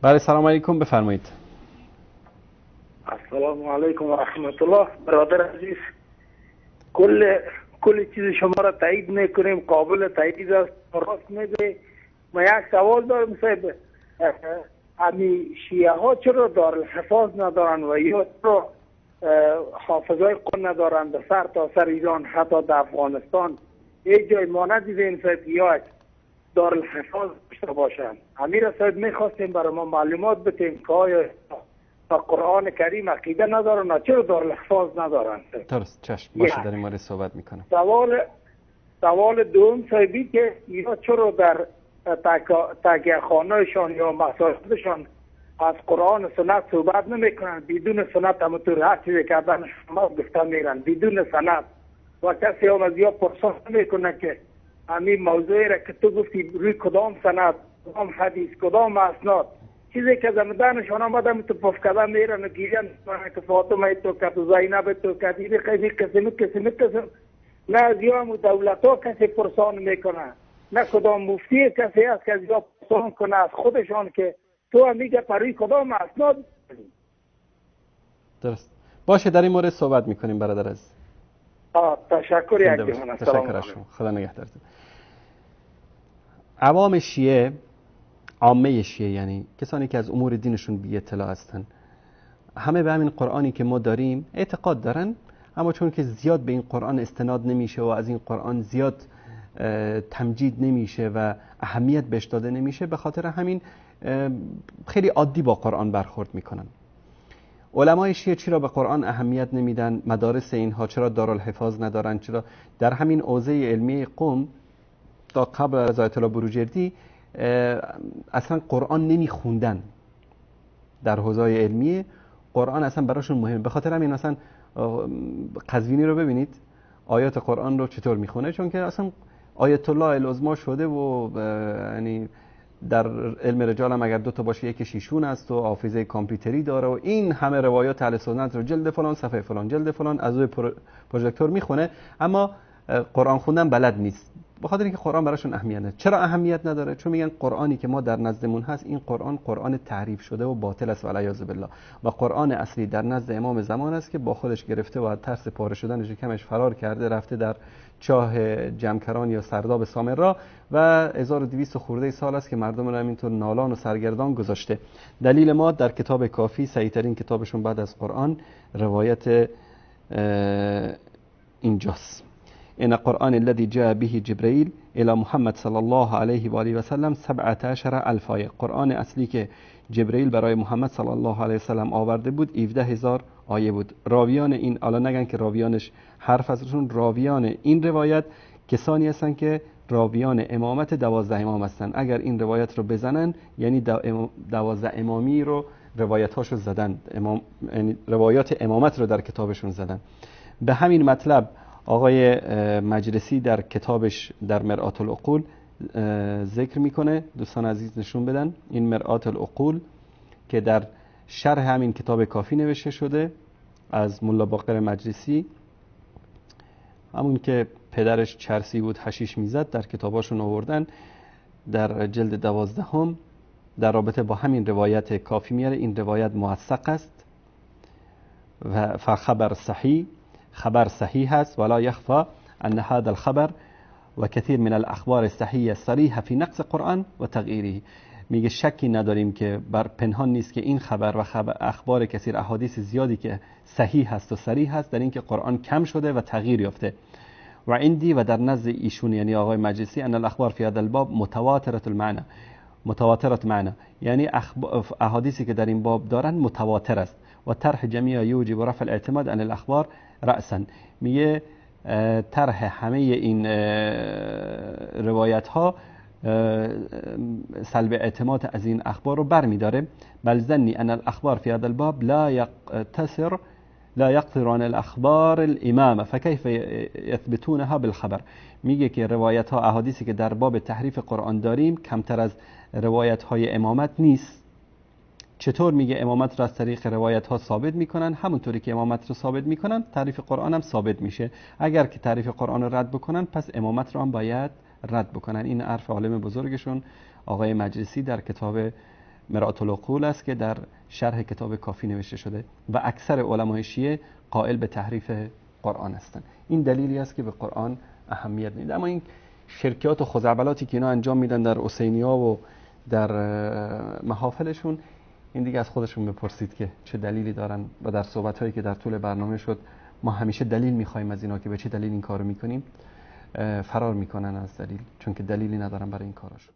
بله، سلام علیکم، بفرمایید. السلام علیکم و رحمت الله. برادر عزیز، کل چیز شما را تایید میکنیم، قابل تایید است، راست میگه. ما یک سوال دارم صاحب، امی شیعه ها چرا دارالحفاظ ندارن و یا چرا حافظای قرآن ندارن در سر تا سر ایران، حتی در افغانستان هیچ جای ما ندیدیم صاحب یا دارالحفاظ داشته باشن. امیر صاحب میخواستیم برای ما معلومات بدیم که آیا با قرآن کریم عقیده ندارن، چرا دارالحفاظ ندارن؟ درست، چشم، باشه، در این مورد صحبت میکنم. سوال دوم صاحبی که اینا چرا در تکیه خانهشان یا مساجدشان از قرآن و سنت صحبت نمیکنن؟ بدون سنت همونطور هر چیزی کردن شما گفته میرن بدون سنت، و کسی هم از یا پرسان نمیکنه که همین موضوعی را که تو گفتی روی کدام سند، کدام حدیث، کدام اسناد، چیزی که زمدانشان آمدن تو پف کردن میرن و گیرن که فاطمه تو کرد و زینب تو کرد، این قسم قسم قسم. نه از یا هم دولت ها کسی پرسان میکنه، نه کدام مفتی کسی هست که از یا پرسان کنه از خودشان که تو هم میگه پروی کدام اسناد. درست باشه، در این مورد صحبت میکنیم برادر عزیز. تشکر یک جهان. تشکر از شما، خدا نگهدارتون. عوام شیعه، عامه شیعه، یعنی کسانی که از امور دینشون بی اطلاع هستن، همه به همین قرآنی که ما داریم اعتقاد دارن، اما چون که زیاد به این قرآن استناد نمیشه و از این قرآن زیاد تمجید نمیشه و اهمیت بهش داده نمیشه، به خاطر همین خیلی عادی با قرآن برخورد میکنن. علمای شیعه چرا به قرآن اهمیت نمیدن؟ مدارس اینها چرا دارالحفاظ ندارن؟ چرا در همین حوزه علمی قم تا قبل از آیت الله بروجردی اصلا قرآن نمیخوندن؟ در حوزه علمی قرآن اصلا براشون مهمه. به خاطر همین اصلا قزوینی رو ببینید آیات قرآن رو چطور میخونه، چون که اصلا آیت الله العظما شده و یعنی در علم رجال هم اگر دو تا باشه یکیش ایشون است و حافظه کامپیوتری داره و این همه روایات اهل سنت رو جلد فلان صفحه فلان جلد فلان از روی پروژکتور میخونه، اما قرآن خوندن بلد نیست، به خاطر اینکه قرآن براشون اهمیت نداره. چرا اهمیت نداره؟ چون میگن قرآنی که ما در نزدمون هست این قرآن قرآن تحریف شده و باطل است و علیاذ بالله، و قرآن اصلی در نزد امام زمان است که با خودش گرفته و از ترس پاره شدن شکمش فرار کرده رفته در چاه جمکران یا سرداب سامرا و 1200 خورده سال است که مردم رو همینطور نالان و سرگردان گذاشته. دلیل ما در کتاب کافی، صحیح ترین کتابشون بعد از قرآن، روایت اینجاست: إن القرآن الذي جاء به جبرئیل إلى محمد صلی الله علیه و آله و سلم 17 ألف آیه. قرآن اصلی که جبرئیل برای محمد صلی الله علیه و سلم آورده بود 17,000 آیه بود. راویان این، حالا نگن که راویانش حرف ازشون، راویان این روایت کسانی هستند که راویان امامت 12 امام هستند. اگر این روایت رو بزنن یعنی 12 امامی رو روایت هاشو زدن، امام، یعنی روایات امامت رو در کتابشون زدن. به همین مطلب آقای مجلسی در کتابش در مرآة العقول ذکر میکنه. دوستان عزیز نشون بدن این مرآة العقول که در شرح همین کتاب کافی نوشته شده از ملا باقر مجلسی، همون که پدرش چرسی بود حشیش میزد، در کتاباشون آوردن در جلد 12 در رابطه با همین روایت کافی میاره. این روایت موثق است و فخبر صحیح، خبر صحیح است، ولا يخفى أن هذا الخبر وكثير من الأخبار الصحيحة الصريحة في نقص القرآن وتغييره. میگه شکی نداریم که بر پنهان نیست که این خبر و اخبار کثیر، احادیث زیادی که صحیح هست و صریح هست در اینکه قرآن کم شده و تغییر یافته. و عندی و در نزد ایشون یعنی آقای مجلسی، ان الاخبار فی هذا الباب متواترة المعنى، متواترة معنی، یعنی احادیثی که در این باب دارن متواتر است. و طرح جمیع یوجب رفع الاعتماد عن الاخبار رأسا. میگه طرح همه این روایت ها سلب اعتماد از این اخبار رو بر میداره. بل ظنی ان الاخبار فی هذا الباب لا یقتصر لا يقصر عن الاخبار الامامه فكيف يثبتونها بالخبر. میگه که روایت ها، احادیثی که در باب تحریف قرآن داریم کمتر از روایت های امامت نیست چطور میگه امامت رو از طریق روایت ها ثابت میکنن، همونطوری که امامت رو ثابت میکنن تعریف قرآن هم ثابت میشه. اگر که تعریف قرآن رو رد بکنن پس امامت رو هم باید رد بکنن. این حرف عالم بزرگشون آقای مجلسی در کتاب مرآة العقول است که در شرح کتاب کافی نوشته شده و اکثر علمای شیعه قائل به تحریف قرآن هستند. این دلیلی است که به قرآن اهمیت نمیده. اما این شرکیات و خزعبلاتی که اینا انجام میدن در حسینی‌ها و در محافلشون، این دیگه از خودشون بپرسید که چه دلیلی دارن. و در صحبت‌هایی که در طول برنامه شد ما همیشه دلیل می‌خوایم از اینا که به چه دلیل این کارو می‌کنیم، فرار می‌کنن از دلیل، چون که دلیلی ندارن برای این کاراشون.